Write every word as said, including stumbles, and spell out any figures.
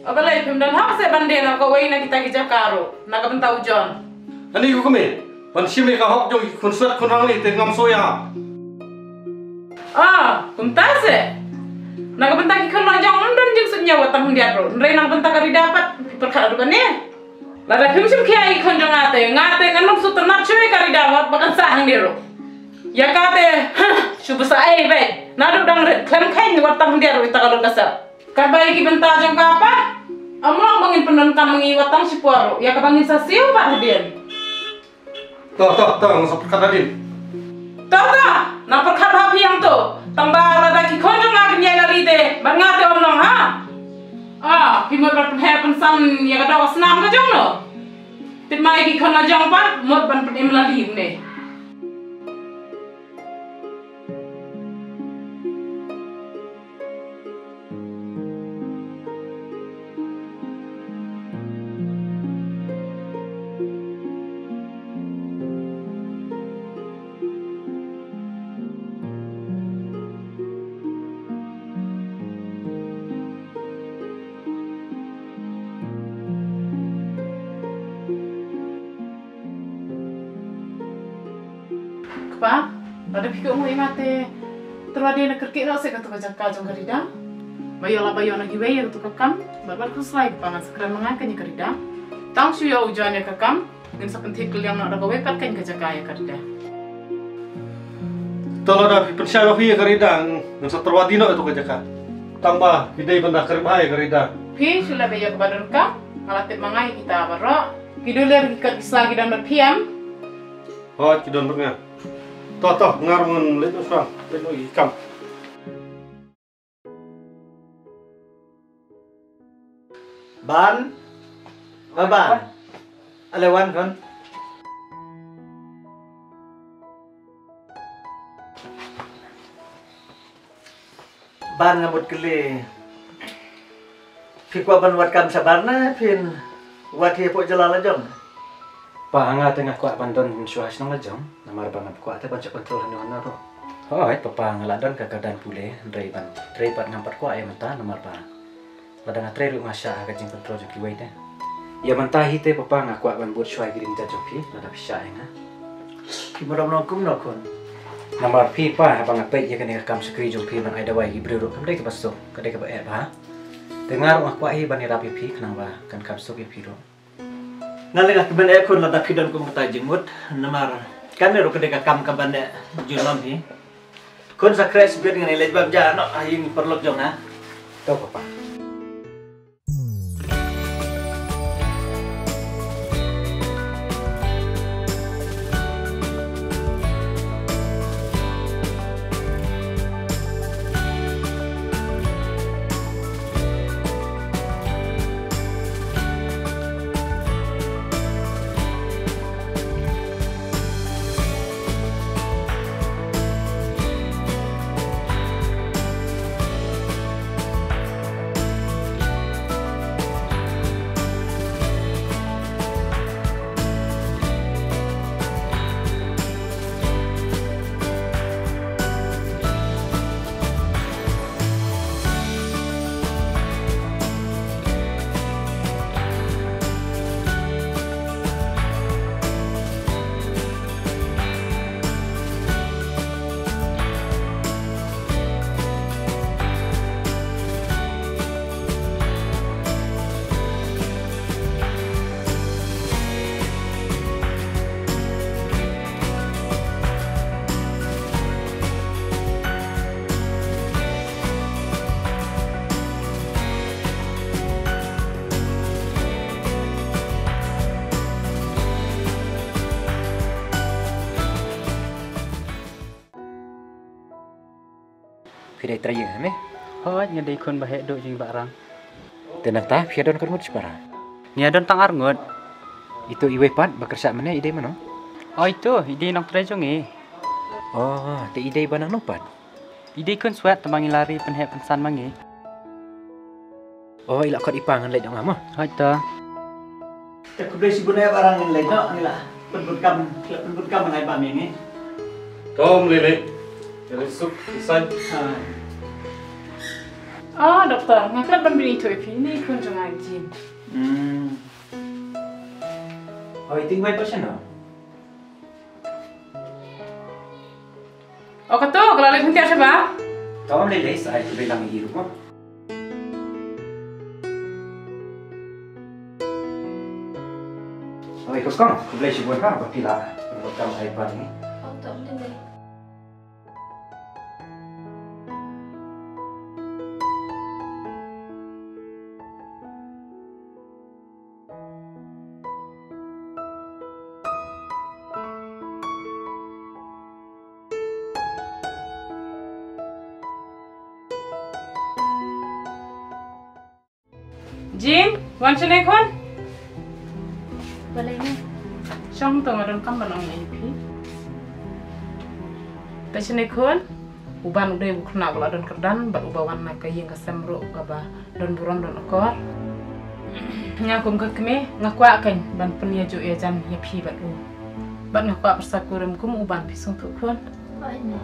Balei phim don hok seh ban die na kawei na kita ki jaka ruh na ka bynta u John? Ani ko kmie, ban shim ïa ka hok jong ki khun Swet khun Rangli te ngam sngewsih. Ah, kumta seh. Na ka bynta ki khun la jong ym don jingsngewsih wat tang khyndiat ruh. Hynrei na ka bynta ka Rida pat pyrkhat ruh kane. Lada phim shim khia ïa ki khun jong nga te, nga te ngan ym sngewtynnat shuh ïa ka Rida wat ba kan sah hangne ruh. Ïa kata, huh, shu ba sa ei beit. Naduh dang rit khlem kheiñ wat tang khyndiat ruh ïa kata ka lut ka sep. Katba ïa ki bynta jong ka pat, ym long ba ngin pyndonkam ma ngi wat tang shipor ruh ïa kaba ngin sa siew pat hadien. To, to, to, ngin sa pyrkhat hadien. To, to, nang pyrkhat ha phi ïa to. Tang ba lada ki khun jong nga kin ïaid lali te bad nga te ym long ha. Ah, phi mut ban pynheh pynsan ïa ka doh ka snam ka jong no. Tip ma ïa ki khun la jong pat mut ban pynim lali ne. Kpa, lada phi kohnguh ïa nga te, tyrwa dei na kyrkieh noh seh kato ka jaka jong ka Rida. Ba ïoh la ba ïoh na kiwei ïa kato ka kam, bad bad khuslai kpa ngan sa kren ma nga kane ka Rida. Tang shu ïoh u John ïa ka kam, ngin sa pynthied kylliang noh da kawei pat kane ka jaka ïa ka Rida. To lada phi pynshai ba phi ïa ka Rida, ngin sa tyrwa dei noh ïa kato ka jaka. Tang ba ki dei ban da kyrpad ïa ka Rida. Phi shu leh ba ïa kaba donkam, nga la tip ma nga ïa kita baroh. Ki dei ler ki kat ki sla ki dang da phi em. Hooid, ki don bad nga. To, to, nga ruh ngan leit noh shuwa, leit noh ïa ki kam. Ban. Ba Ban. Ale wan khun. Ban, nga mut kylli. Phi kwah ban wad kam shabar ne phin wad hi hapoh jylla la jong? Pa, nga te nga kwah ban don shuwa ha shnong la jong. Namar ba ngam kwah te ban shah control hano hano ruh. Hooid papa, nga la don ka kyrdan pule, hynrei ban trei pat ngam pat kwah ïa mynta namar ba lada nga trei ruh nga shah ha ka jingcontrol jong kiwei te. Ïa mynta hi te papa, nga kwah ban bud shuwa ïa ki dieng jait jong phi lada phi shah ïa nga. Ki mut ong kumno khun? Namar phi pa, haba nga peit ïa kane ka kam shakri jong phi ban ai dawai ïa ki briew ruh kam dei kaba suk, ka dei kaba eh bha. Te nga ruh nga kwah hi ban ïarap ïa phi khnang ba kan kham suk ïa phi ruh. Nga lei nga kmen eh khun lada phi don kum kata jingmut, namar kane ruh ka dei ka kam kaba neh junom hi. Khun, sa khreh sbit, ngan ïaleit bam ja noh ha ïing paralok jong nga. To papa. Phi dei trai ïing ha me? Hooid, nga dei khun ba heh duh jong i Bah Rang. Te nangta phi ïa don katno ngut shipara? Ngi ïa don tang ar ngut. Ito iwei pat ba kyrshah mynne i dei mano? Oh, ito i dei nongtrei jong ngi. Oh, te i dei ba nangno pat? I dei khun Swet, tang ba ngi la ri pynheh pynsan ma ngi. Oh, i la khot i pa, ngan leit noh nga mo. Hooid to. Te khublei shibun eh Bah Rang, ngan leit noh, ngi la pynbun kam, ngi la pynbun kam ban ai bam ïa ngi. To, ym lei lei. Ïa leit suk, ïa sait. Ha. Oh, doktor, nga klet ban bini to ipi ni khun jong nga Jin. Hmm. Oh, iti wai pa shano? Oh, kato, kala le khun tiar shaba? Tom le le sa ai tu belang iru ko. Oi, ko kong, ko blei shibun ha, ba pila, ba kam ai ban ni. Oh, to, mungkin deh. Jin, wan shane khun. Balei ne? Shong to, nga don kam ban ong ïa phi. Te shane khun, u Ban u dei u khynnah ba la don kyrdan bad uba wan na ka ïing ka sem ruh kaba don burom don akor. Nga kum ka kmie nga kwah kein ban pynïajuh ïajan ïa phi bad u. Bad nga kwah pyrsa kurim kum u Ban, phi sngewthuh khun. Oi ne.